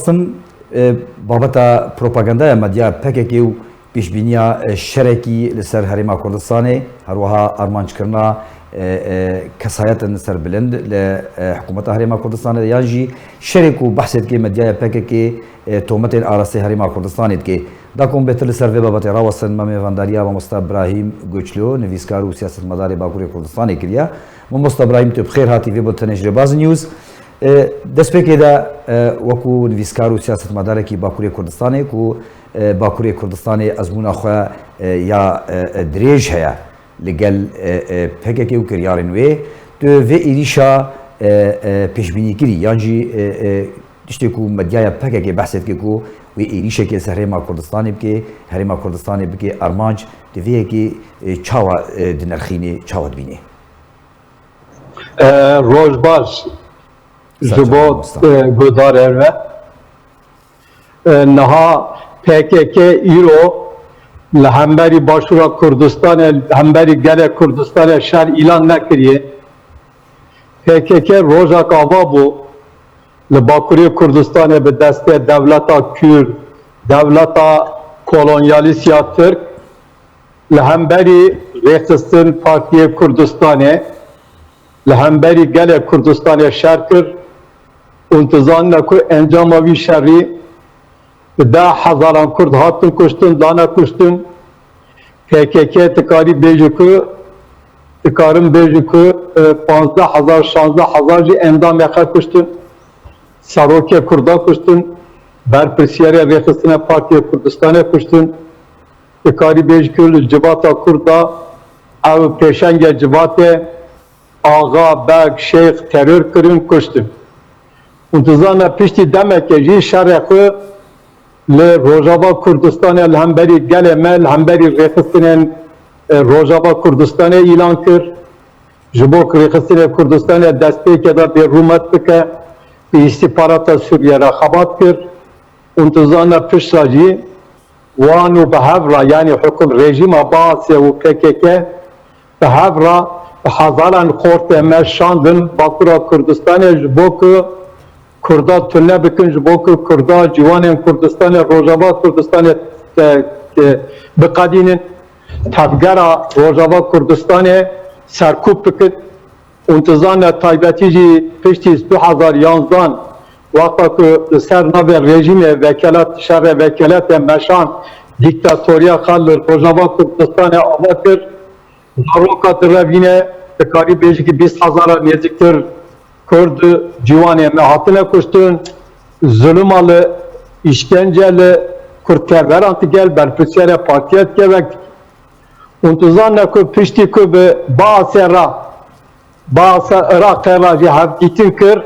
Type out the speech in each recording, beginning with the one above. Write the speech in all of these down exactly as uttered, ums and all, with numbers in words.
Sim, e, babeta propagandaya medya P K K û pêşbîniya, e, şerekî li ser Herêma Kurdistanê, her wiha armanckirina, e, e, kesayetin serbilind li, e, hikûmeta Herêma Kurdistanê de yan jî şerê ku behsê dike medyaya P K K, e, tometên arastê Herêma Kurdistanê dike. Da ku em bêtir li ser vê babetê rawestin, me mêvandariya mamosta Brahîm Guçlu, nivîskar û siyasetmedarê Bakurê Kurdistanê kiriye. Mamosta Brahîm, tu bi xêr hatî vê bultenê ji Rêbaz News. E, destpêkê de, e, wekû nivîskar û siyasetmedarekî Bakurê Kurdistanê ku, e, Bakurê Kurdistanê ezmûna xwe, e, ya, e, e, dirêj heye li gel, e, e, P K K û kiryarên wê, tu vê êrîşa, e, e, pêşbînî kirî yan jî, e, e, tiştê ku medyaya P K K behsê dike ku wê êrîşekê ser Herêma Kurdistanê bike, Herêma Kurdistanê bike armanc, tu vê yekê, e, çawa, e, dinirxînî, çawa dibînî? E, roj baş ji bo, e, guhdarên me. E, niha P K K îro li hemberî Başûra Kurdistanê, li hemberî gelê Kurdistanê şer îlan nekiriye. P K K rojek ava bû li Bakurê Kurdistanê bi destê dewleta Kûrd, dewleta kolonyalîst ya Tirk, li hemberî rêxistin Partiyê Kurdistanê, li hemberî gelê Kurdistanê şer kir û tu zanine ku encama vî şerî bi deh hezaran Kurd hatin kuştin, dane kuştin. P K K dikarî bêje ku, dikarin bêjin ku, e, panzdeh hezar, şazdeh hezar jî endamê xwe kuştin. Serokê Kurda kuştin, berpirsiyarê rêxistina Partiyê Kurdistanê kuştin. Dikarî bêjî ku li civata Kurda ew pêşengê civatê axa, beg, şeyx teror kirin, kuştin. Û tu zane piştî demekê jî şerê xwe li Rojava Kurdistanê, li hemberî gelê me, li hemberî rêxistinên, e, Rojava Kurdistanê îlan kir. Ji bo ku rêxistinê Kurdistanê destpêkê de bê rûmet bike, bi îstîxbarata Sûriye re xebat kir. Û tu zane pişta jî wan û bi hev re, yanî hukum rejîma Baasê û P K K bi hev re bi hezaran xortê me şandin Bakura Kurdistanê ji bo ku Kurda tune bikin, ji bo ku Kurda, ciwanên Kurdistanê, Rojava Kurdistanê te, te biqedînin, tevgera Rojava Kurdistanê serkûb bikin. Û tu zane taybetî jî piştî du hezar yanzdan, wexta ku li ser navê rejîmê vekelat, şerê vekelatê meşan, dîktatoriya xwe li Rojava Kurdistanê ava kir, zaroka direvîne, dikarî bêjî ki bîst hezara nêzîktir Kurd, ciwanê me hatine kuştin, zuluma li, îşkence li Kurdperweran digel berpirsiyarê partiya dike wek. Û tu zane ku piştî ku bi Baasê re, Baasa Iraqê re jî hevdîtin kir,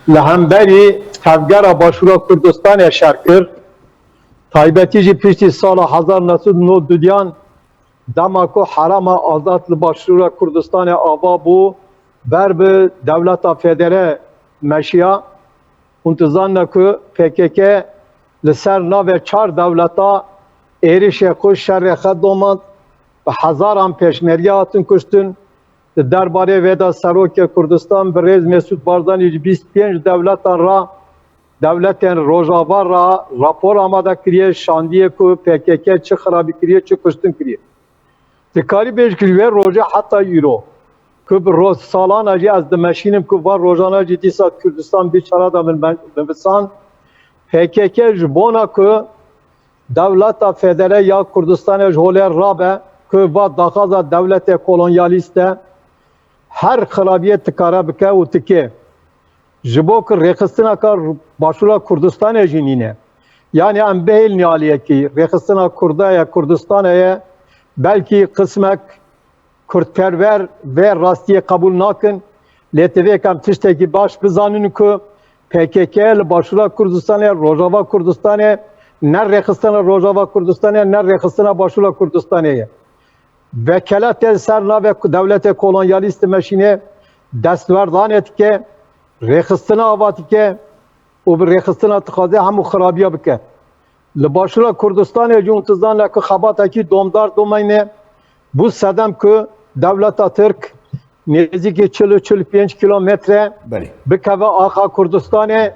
li hemberî tevgera Başûra Kurdistanê şer kir. Taybetî jî piştî sala hezar neh sed û nod û duyan, dema ku herêma azad li Başûra Kurdistanê ava bû, ber bi dewleta federe meşiya. Hûn dizanine ku P K K li ser navê çar dewleta êrişê xwe, şerê xwe domand, bi hezaran pêşmerge hatin kuştin. Di derbarê vê de Serokê Kurdistan birêz Mesûd Barzanî ji bîst pênc dewletan re, dewletên Rojava re rapor amade kiriye, şandiye ku P K K çi xirabî kiriye, çi kuştin kiriye. Dikarî bêjî ku ji wê rojê heta îro, ku bi roj salana jî ez dimeşînim ku van rojana jî dîsa Kurdistan bî çara de min, min, min bisan, P K K ji bona ku dewleta federe ya Kurdistanê ji holê rabe, ku va daxwaza dewletê kolonyalîst e, her xirabiyê dikare bike û dike. Ji bo ku rêxistineka Başûra Kurdistanê jî nîne. Yanî em bihêlin aliyekî, rêxistina Kurda ye, Kurdistanê ye, belkî qismek Kurdperwer vê rastiyê qebûl nakin. Lê divê ku em tiştekî baş bizanin ku P K K li Başûra Kurdistanê, Rojava Kurdistanê, ne rêxistina Rojava Kurdistanê, ne rêxistina Başûra Kurdistanê ye. Vekelatê li ser navê ku dewletê kolonyalîst dimeşîne, destwerdanê dike, rêxistina ava dike û bi rêxistina dixwaze hemû xirabiya bike. Li Başûra Kurdistanê jî hûn dizane ku xebatekî domdar domeyne bû sedem ku dewleta Tirk nêzîkî çil û çil pênc kîlometre Belê. bikeve axa Kurdistanê,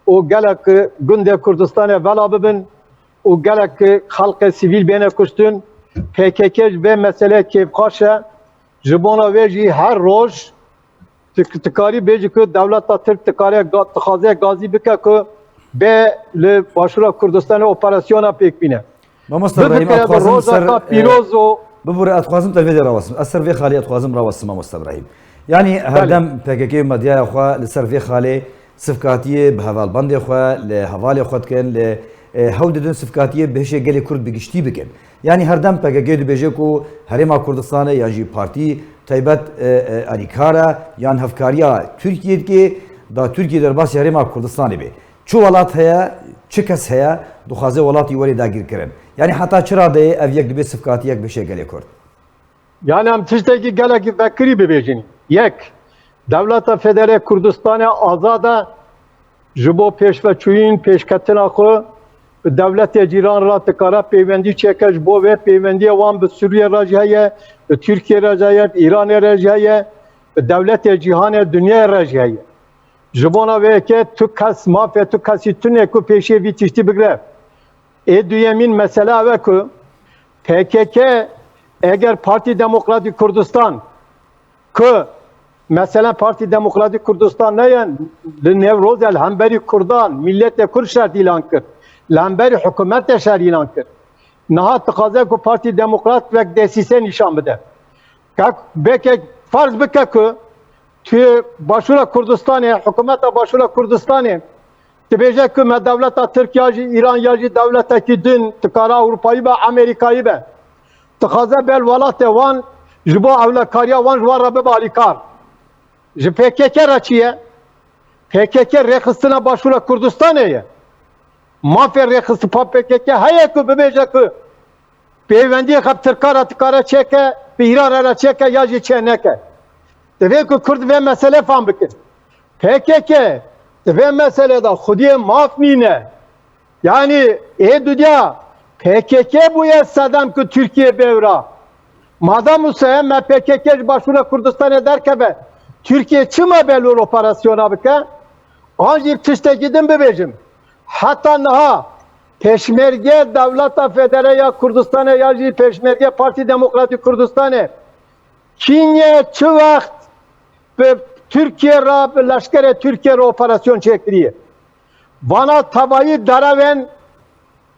û gelek gundê Kurdistanê vela bibin û gelek xelqê sivîl bêne kuştin. P K K ji vê meselê kêfxweş e. Ji bona wê jî her roj tu, tu karî bêjî ku dewleta Tirk dikare ga-, dixwaze gazî bike ku bê li Başûra Kurdistanê operasyona pêk bîne. Mamosta Îbrahîm, ez dixwazim ser, e, pîroz û bibûre, ez dixwazim te vê de rawesim. Ez ser vê xalê ez dixwazim rawesim, Mamosta Îbrahîm. Yanî herdem P K K û medyaya xwe li ser vê xalê sivkatiyê bi hevalbendê xwe, li hevalê xwe dikin, li, e, hewl didin sivkatiyê bi hişê gelê Kurd bi giştî bikin. Yanî herdem P K K dibêje ku Herêma Kurdistanê yan jî partî taybet, e, e, alîkar e yan hevkariya Tirkiyê dike, da Tirkiye derbasî Herêma Kurdistanê bê. Çi welat heye, çi kes heye, dixwaze welatî were dagîrkirin? Yanî heta çi radeyê ev yek dibe sivkatiyek bi hişê gelê Kurd? Yanî em tiştekî gelekî vekirî bibêjin. Yek, dewleta federe Kurdistanê azad e, ji bo pêşveçûyîn, pêşketina xwe bi dewletê cîran re dikare peywendî çêke, ji bo vê peywendiyê wan bi Sûriyê re jî heye, bi Tirkiyê re jî heye, bi Îranê re jî heye, bi dewletê cîhanê, dinyayê re jî heye. Ji bona vê yekê tu kes, mafê tu kesî tune ku pêşiyê vî tiştî bigire. Ê duyemîn mesele ew e ku P K K eger Partî Demokratîk Kurdistan ku mesela Partî Demokratîk Kurdistan ne ye, li Newroz e li hemberî Kurdan, miletê Kurd şer îlan kir. Li hemberî hikûmetê şer îlan kir. Niha dixwaze ku Partî Demokrat wek desîse nîşan bide. Kak beke ferz bike ku tu Başûra Kurdistanê, hikûmeta Başûra Kurdistanê dibêje ku me dewleta Tirk ya jî Îran ya jî dewletekî din dikare Ewropayî be, Amerîkayî be. Dixwaze bel welatê wan ji bo ewlekariya wan ji wan re bibe alîkar. Ji P K K re çi ye? P K K rêxistina Başûra Kurdistanê ye. Mafê rêxistina P K K heye ku bibêje ku peywendiyê xwe bi Tirka re dikare çêke, bi Îran re çêke ya jî çê neke. Divê ku Kurd vê meselê fam bikin. P K K di vê meselê de xwediyê maf nîne. Yanî ê dudiya P K K bûye sedem ku Tirkiye bêwra. Madem wisa ye me P K K ji Başûra Kurdistanê derkeve, Tirkiye çima belûr operasyona bike? An jî tiştekî din bibêjim. Heta niha Pêşmerge Dewleta Federe ya Kurdistanê ya jî Pêşmerge Partî Demokratîk Kurdistanê kî niye çi wext bi Tirkiye re, bi leşkerê Tirkiye re operasyon çêkiriye. Vana tevayî derewên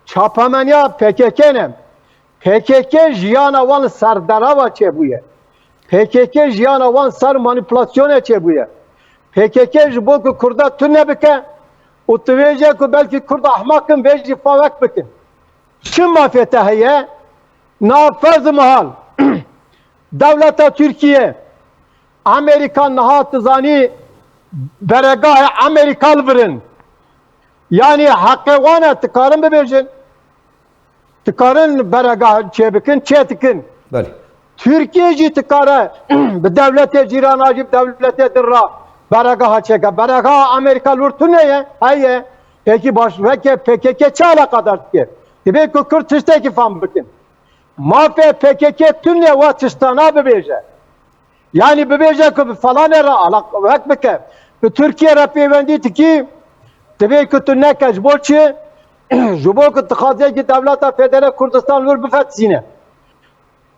çapemeniya P K K ne. P K K jiyana wan li ser derewa çêbûye. P K K jiyana wan ser manîpulasyonê çêbûye. P K K ji bo ku Kurda tune bike û divêje ku belkî Kurd ahmak in, vê jî fawek bikin. Çi mafê te heye? Na ferz mihal dewleta Tirkiye, Amerîka niha tu zanî beregahê Amerîka li vir in. Yanî heqê wan e, dikarin bibêjin. Dikarin beregah çêbikin, çê dikin. Belê. Tirkiye jî dikare bi dewletê cîrana jî, bi dewletê din re beregaha çêke. Beregaha Amerîka li wir tune ye, heye. Pekî baş, weke P K K çi eleqedar dike? Divê ku Kurd tiştekî fam bikin. Mafê P K K tune wa tiştana bibêje. Yanî bibêje ku bi felanê re alaq-, wek bike, bi Tirkiye re pêwendî dikî, divê ku tu neke. Ji bo çi? Ji bo ku dixwaze ki dewleta Federe Kurdistan wir bifetisîne.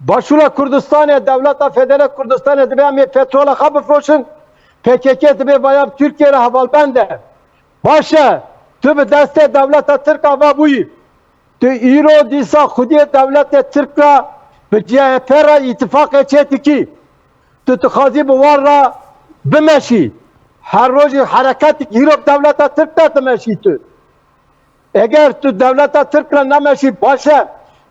Başûra Kurdistanê, dewleta Federe Kurdistanê divê em ê petrola xwe bifroşin, P K K divê vaya bi Tirkiye re hevalbend e. Baş e, tu bi destê dewleta Tirk ava bûyî. Tu îro dîsa xwediyê dewletê Tirk re bi C H P re îtifaqê çê dikî. Tu dixwazî bi wan re bimeşî. Her rojî hereketik îro bi dewleta Tirk re dimeşî tu. Eger tu dewleta Tirk re nemeşî baş e,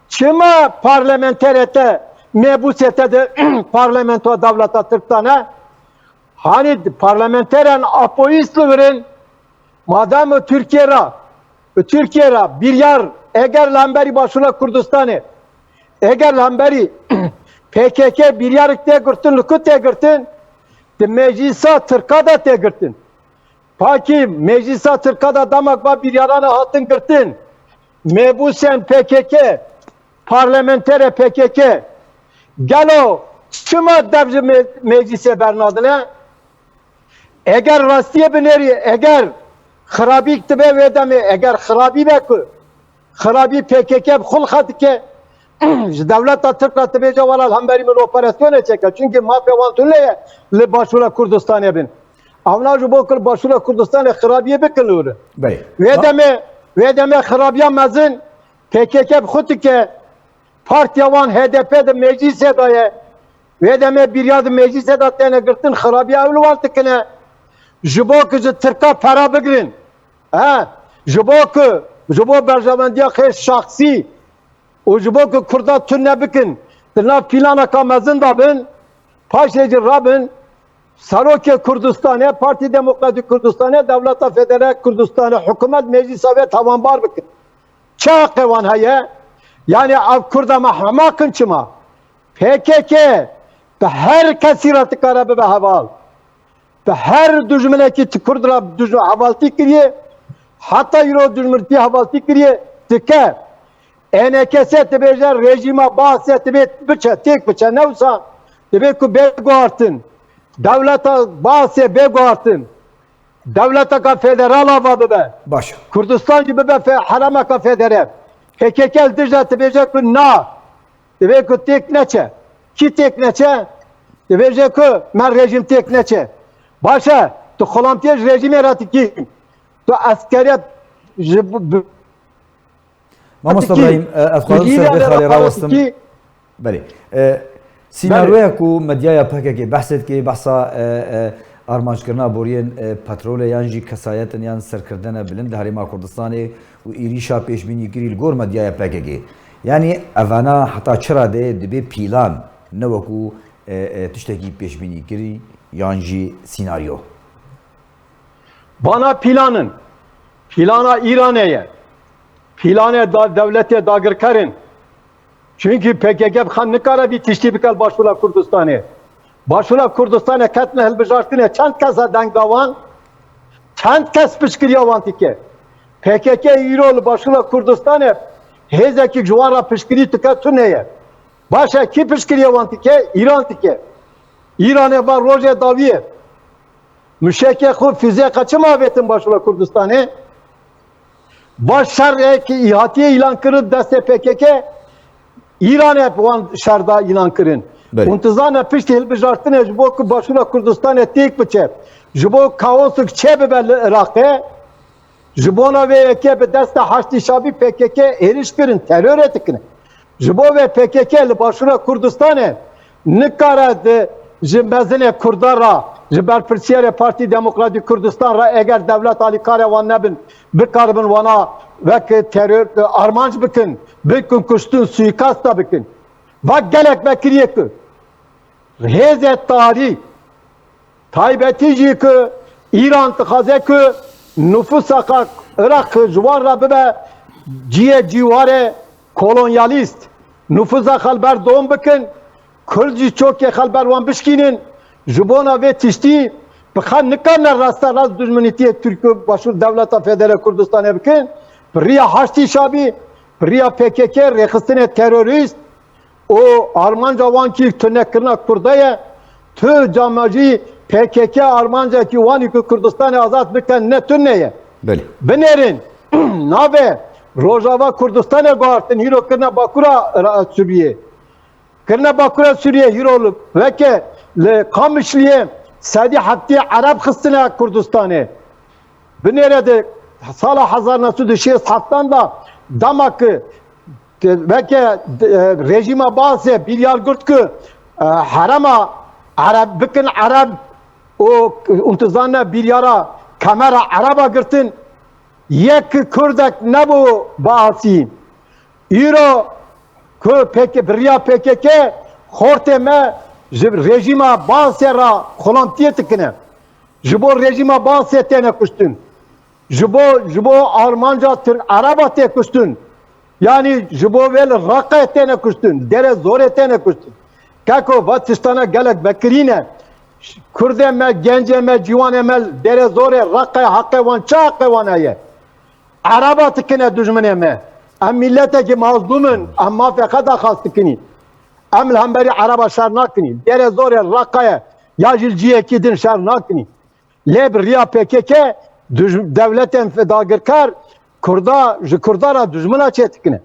çima parlamenterê te, mebûsê te di parlamentoya dewleta Tirk de ne? Hanî parlamenterên apoyîst li vir in, madem û Tirkiye re, bi Tirkiye re biryar, eger li hemberî Başûra Kurdistanê, eger li hemberî P K K biryarek tê girtin, li ku tê girtin? Di meclisa Tirka de tê girtin. Pakî meclisa Tirka de dema ku va biryarane hatin girtin, mebûsên P K K, parlamenterê P K K, gelo çima dev ji me-, meclîsê bernadine? Eger rastiyê binêrî, eger Xirabîk dibe wê demê, eger xirabî be ku, xirabî P K K bi xwe li xwe dike, ji dewleta Tirk re dibêje, wela li hemberî min operasyonê çeke. Çunkî mafê wan tune ye li Başûra Kurdistanê bin. Ewna ji bo ku li Başûra Kurdistanê xirabiyê bikin li wir. Belê. Wê demê, wê demê xirabiya mezin P K K bi xwe dike. Partiya wan H D P di meclîsê de ye. Wê demê bîriya di meclîsê de têne girtin, xirabiya ew li wan dikine. Ji bo ku ji Tirka pera bigirin. He, ji bo ku, ji bo berjewendiya xwe şaxsî û ji bo ku Kurda tune bikin, di nav planeka mezin de bin, paşê jî rabin, Serokê Kurdistanê, Partî Demokratîk Kurdistanê, Dewleta Federe Kurdistanê, hikûmet meclîsa wê tawanbar bikin. Çi heqê wan heye? Yanî ev Kurda me hemaq in çima? P K K bi her kesî re dikare bibe heval. Bi her dijminekî ti Kurd re duj-, hevaltî kiriye, heta îro dijminekî hevaltî kiriye, dike. E N K S dibêje rejîma Baasê divê biçe, têk biçe. Ne wisa, divê ku bê guhartin. Dewleta Baasê bê guhartin. Dewleteka federal ava bibe. Baş. Kurdistan jî bibe fe-, heremeka federe. P K K li dij de dibêje ku na. Divê ku têk neçe. Kî têk neçe? Dibêje ku me rejîm têk neçe. Baş e, tu xulamtiyê ji rejîmê re dikî. Tu eskeriya ji b-, b-, Mamosta Peki, Ibrahîm, e, ez xwazim ser vê xalê rawestim. Belê. E, sînaryoya ku medyaya P K K behsê dike, behsa, e, e, armanckirina boriyên, e, petrolê yan jî kesayetin yan serkirdene bilind di Herêma Kurdistanê û êrîşa pêşbînîkirî li gor medyaya P K K. Yanî evana heta çi radeyê dibe pîlan, ne wekû, e, e, tiştekî pêşbînîkirî yan jî sînaryo? Bana pîlan in. Pîlana Îranê ye. Pîlanê da-, dewletê dagirker in. Çunkî P K K bi xwe nikare vî tiştî bike li Başûra Kurdistanê. Başûra Kurdistanê ketine hilbijartinê çend kes e deng da wan? Çend kes piştgiriya wan dike? P K K îro li Başûra Kurdistanê hêzekî ji wan re piştgirî dike tune ye. Baş e, kî piştgiriya wan dike? Îran dike. Îranê va rojê dawiyê. Muşekê xwe, fîzê xwe çima avêtin Başûra Kurdistanê? Va şerek î hatiye îlan kirin destê P K K, Îranê bi wan şer da îlan kirin. Belê. Hûn dizane piştî hilbijartinê ji bo ku Başûra Kurdistanê têk biçe, ji bo kaosik çêbibe li Iraqê, ji bona vê yekê bi destê Haşdî Şabî P K K êrîş kirin, terorê dikine. Ji bo vê P K K li Başûra Kurdistanê nikare di, ji mezinê Kurda re, ji berpirsiyarê Partî Demokratîk Kurdistan re eger dewlet alîkarê wan nebin, bikaribin wana wek teror, armanc bikin, bikin kuştin, suîkasta bikin. Va gelek vekiriyê ku hêzê tarî, taybetî jî ku Îran dixwaze ku nufûsa xwe Iraq ji wan re bibe cihê cîwarê kolonyalîst, nufûsa xwe li ber dom bikin, Kurd jî çokê xwe li ber wan bişkînin, ji bona vê tiştî bi xwe nikarine rasterast dijminîtiyê Tirk û Başûr Dewleta Federe Kurdistanê bikin, bi riya Haştî Şabî, bi riya P K K, rêxistinê terorîst, û armanca wan kî tunekirina Kurda ye, tu cama jî P K K armancekî wan ê ku Kurdistanê azad bikin ne tune ye. Belê. Binêrin, navê Rojava Kurdistanê guhartin, hîro kirine Bakura Ira-, Sûriyê. Kirine Bakura Sûriyê, hîro li, weke li Qamişliyê sedî heftê Ereb xistine Kurdistanê. Binêre di sala hezar neh sed û şêst heftan de dema ku, ku weke, e, rejîma Baasê biryar girt ku, e, herema Ereb bikin Ereb û, û tu zane biryara kemera Ereba girtin, yek Kurdek nebû Baasî. Îro ku P K, bi riya P K K xortê me ji rejîma Baasê re xulamtiyê dikine. Ji bo rejîma Baasê têne kuştin. Ji bo, ji bo armanca Tirk Ereba tê kuştin. Yanî ji bo vê li Reqayê têne kuştin, Derê Zorê têne kuştin. Keko, va tiştana gelek vekirî ne. Kurdê me, gencê me, ciwanê me li Derê Zorê, Reqayê, heqê wan, çi heqê wan heye? Ereba dikine dijminê me. Em mîletekî mazlûm in, em mafê xwe daxwaz dikinî. Em li hemberî Ereba şer nakinî. Derê Zorê, Reqayê ya jî li cihekî din şer nakinî. Lê bi riya P K K Duj-, dewletên dagirker Kurda, ji Kurda re dijmina çêdikine.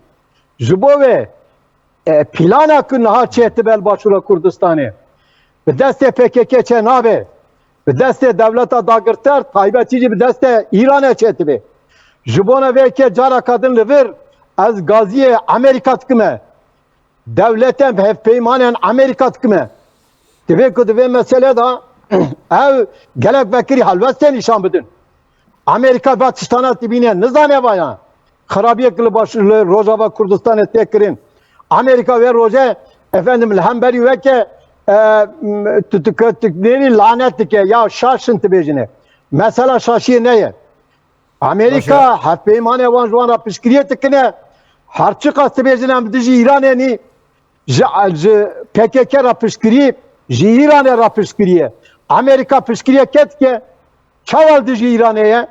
Ji bo wê, e, plana ku niha çêdibe li Başûra Kurdistanê, bi destê P K K çênabe, bi destê dewleta dagirker, taybetî jî bi destê Îranê çêdibe. Ji bona vê yekê careka din li vir ez gaziyê Amerîka dikime. Dewletên hevpeymanên Amerîka dikime. Divê ku di vê meselê de ew gelek vekirî helwestê nîşan bidin. Amerîka va tiştana dibîne, nizane va ya. Xirabiyek li baş, li Rojava Kurdistanê tê kirin. Amerîka vê roje, efendim, li hemberî weke, e, m, tu, tu, tu, nêrî lanet dike, ya şaşin dibêjine. Mesela şaşiyê ne ye. Amerîka hevpeymanê wan ji wan re piştgiriyê dikine. Her çiqas dibêjin em dijî Îranê nî, ji, ji P K K re piştgirî, ji Îranê re piştgirî ye. Amerîka piştgiriyê kê dike? Çawa li dijî Îranê ye?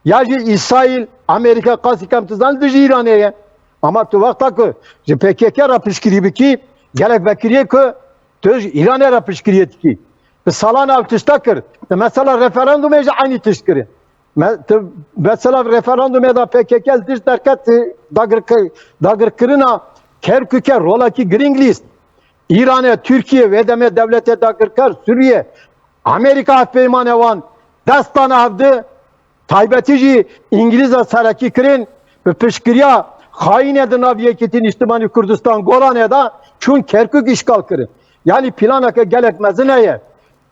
Ya jî Îsraîl, Amerîka qasî kem tu zan li dijî Îranê ye. Ama tu wexta ku ji P K K re piştgirî bikî, gelek vekiriyê ku tu ji Îranê re piştgiriyê dikî. Bi salan ew tişta kir. Di mesela referandumê jî eynî tişt kirin. Me-, tu mesela referandumê de P K K li tişt derket, dagirke-, dagirkirina Kerkûkê rolekî girîng lîst. Îranê, Tirkiye, wê demê dewletê dagirker, Sûriye, Amerîka hevpeymanê wan dest dane hevdi, taybetî jî Îngilîza serekî kirin, bi piştgiriya xayînê di nav Yekîtî Nîştimanî Kurdistan Golanê de çûn Kerkûk îşgal kirin. Yanî planeke gelek mezin heye.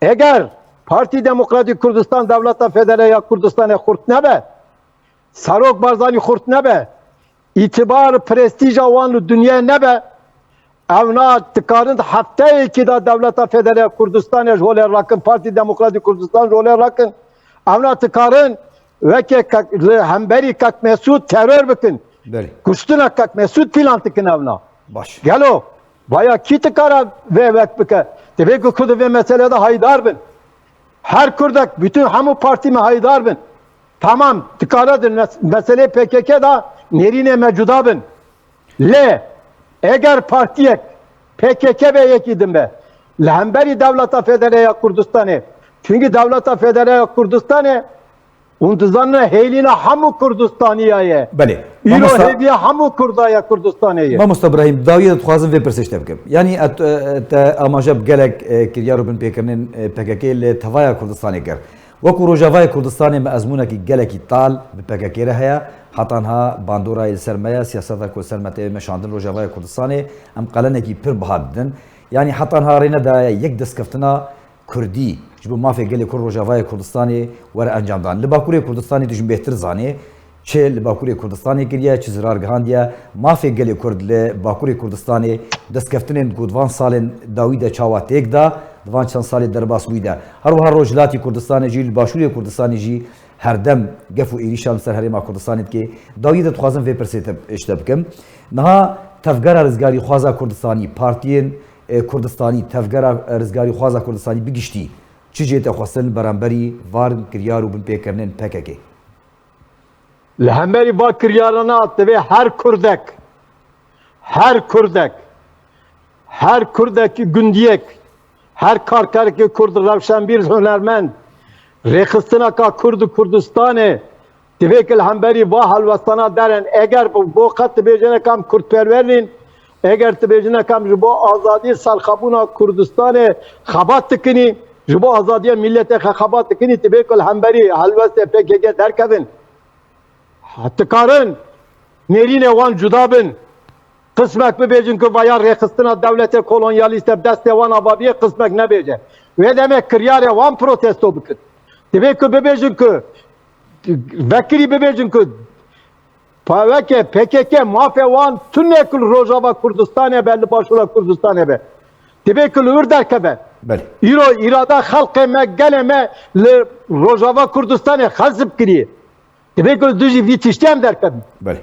Eger Partî Demokratîk Kurdistan dewleta federe ya Kurdistanê xurt nebe, Serok Barzanî xurt nebe, îtibar, prestîja wan li dinyayê nebe, ewna dikarin di hefteyekî de dewleta federe ya Kurdistanê ji holê rakin, Partî Demokratîk Kurdistan ji holê rakin. Ewna dikarin weke kek, li hemberî Kek Mesûd teror bikin. Belê. Kuştina Kek Mesûd plan dikin ewna. Baş. Gelo, vaya kî dikare vê wek bike? Divê ku, ku di vê meselê de haydar bin. Her Kurdek, bütün hemû partî me haydar bin. Tamam, dikare di mes-, meselê P K K de nêrînê me cuda bin. Lê eger partiyek P K K be yekî din be, li hemberî dewleta federe ya Kurdistanê, çünkü dewleta federe ya Kurdistanê hûn dizanine hêlîna hemû Kurdistaniya ye. Belê. Îro Mamosta hêviya hemû Kurda ya Kurdistanê ye. Mamosta Ibrahîm, dawiyê de dixwazim vê pirsê ji te bikim. Yanî et, e, te amaje bi gelek, e, kiryar û binpêkirinên, e, P K K li tevaya Kurdistanê kir. Wekû Rojavayê Kurdistanê me ezmûnekî gelekî tal bi P K K re heye. Heta niha bandorayê li ser me ye, siyaseta ku li ser me tê meşandin Rojavayê Kurdistanê, em qelenekî pir biha didin. Yanî heta niha rê nedaye yek destkeftina Kurdî ji bo mafê gelê Kurd Rojavayê Kurdistanê were encamdan. Li Bakurê Kurdistanê tu jî bêhtir zanê, çi li Bakurê Kurdistanê kiriye, çi zirar gihandiye. Mafê gelê Kurd li Bakurê Kurdistanê destkeftinên ku di van salên dawî de çawa têk da, di van çend salê derbas bûyî de. Her wiha Rojhilatî Kurdistanê jî, li Başûrê Kurdistanê jî herdem gef û êrîşan li ser Herêma Kurdistanê dike. Dawiyê de dixwazim vê pirsê te, ji te bikim. Niha Tevgera Rizgarîxwaza Kurdistanî, partiyên, e, Kurdistanî, Tevgera Rizgarîxwaza Kurdistanî bi giştî çi jê te xwestin li beramberî van kiryar û binpêkirinên P K K? Li hemberî va kiryarana divê her Kurdek, her Kurdek, her Kurdekî gundiyek, her karkerekî Kurd, rewşenbîr, hunermend, rêxistineka Kurd û Kurdistanê divê ku li hemberî va helwestana derin. Eger bi bo qet dibêjine kam kurdperwer nîn, eger dibêjine kam ji bo azadî serxebûna Kurdistanê xebat dikinî, ji bo azadiya milletê xe xebat dikinî, divê ku li hemberî helwestê P K K derkevin. Dikarin nêrînê wan cuda bin. Qismek bibêjin ku vaya rêxistina dewletê kolonyalîst e bi destê wan ava bîye, qismek nebêje. Wê demê kiryarê wan protesto bikin. Divê ku bibêjin ku, vekirî bibêjin ku pa-, weke P K K mafê wan tune ku li Rojava Kurdistanê be, li Başûra Kurdistanê be. Divê ku li wir derkeve. Belê. Îro îrada xelkê me, gelê me li Rojava Kurdistanê xezib kiriye. Divê ku li dijî vî tiştî em derkevin. Belê.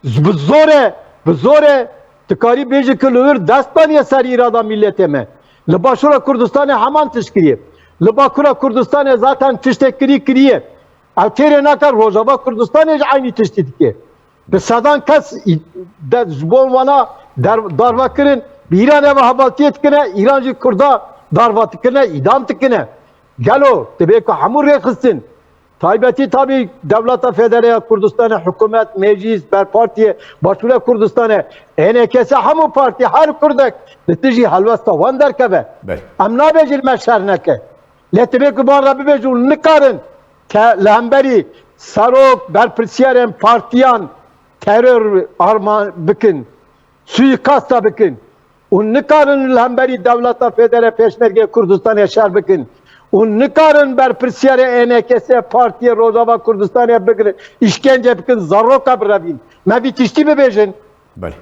Bi zorê, bi zorê dikarî bêjî ku li wir dest daniye ser îrada milletê me. Li Başûra Kurdistanê heman tişt kiriye. Li Bakûra Kurdistanê zaten tiştê kirî kiriye. Ew têrê nake, Rojava Kurdistanê jî eynî tiştî dike. Bi sedan kes î-, de, ji bo wana der-, darve kirin, bi Îranê ve hevaltiyê dikine, Îran jî Kurda darve dikine, îdam dikine. Gelo, divê ku hemû rêxistin Taybetî tabî dewleta federal ya Kurdistanê, hikûmet, meclîs, ber partiyê Başûrê Kurdistanê, E N K S, hemû partî, her kurdek li dijî helwesta wan derkeve. Belê. Em nabêjin me şer neke. Lê divê ku wan re bibêjin û nikarin ke li hemberî serok, berpirsiyarên partiyan teror arman bikin, suîkasta bikin û nikarin li hemberî dewleta federe Pêşmergê Kurdistanê şer bikin û nikarin berpirsiyarê E N K S partiyê Rojava Kurdistanê bigirin, îşkence bikin, zaroka birevîn. Me vî tiştî bibêjin. Belê.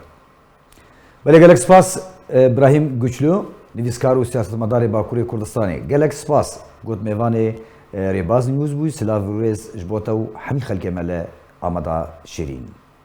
Belê, gelek spas, e, Brahîm Guçlû, nivîskar û siyasetmedarê Bakurê Kurdistanê. Gelek spas, got mêvanê, e, Rêbaz News bû, silav û rêz ji bo te û hemî xelkê me li Ameda Şêrîn.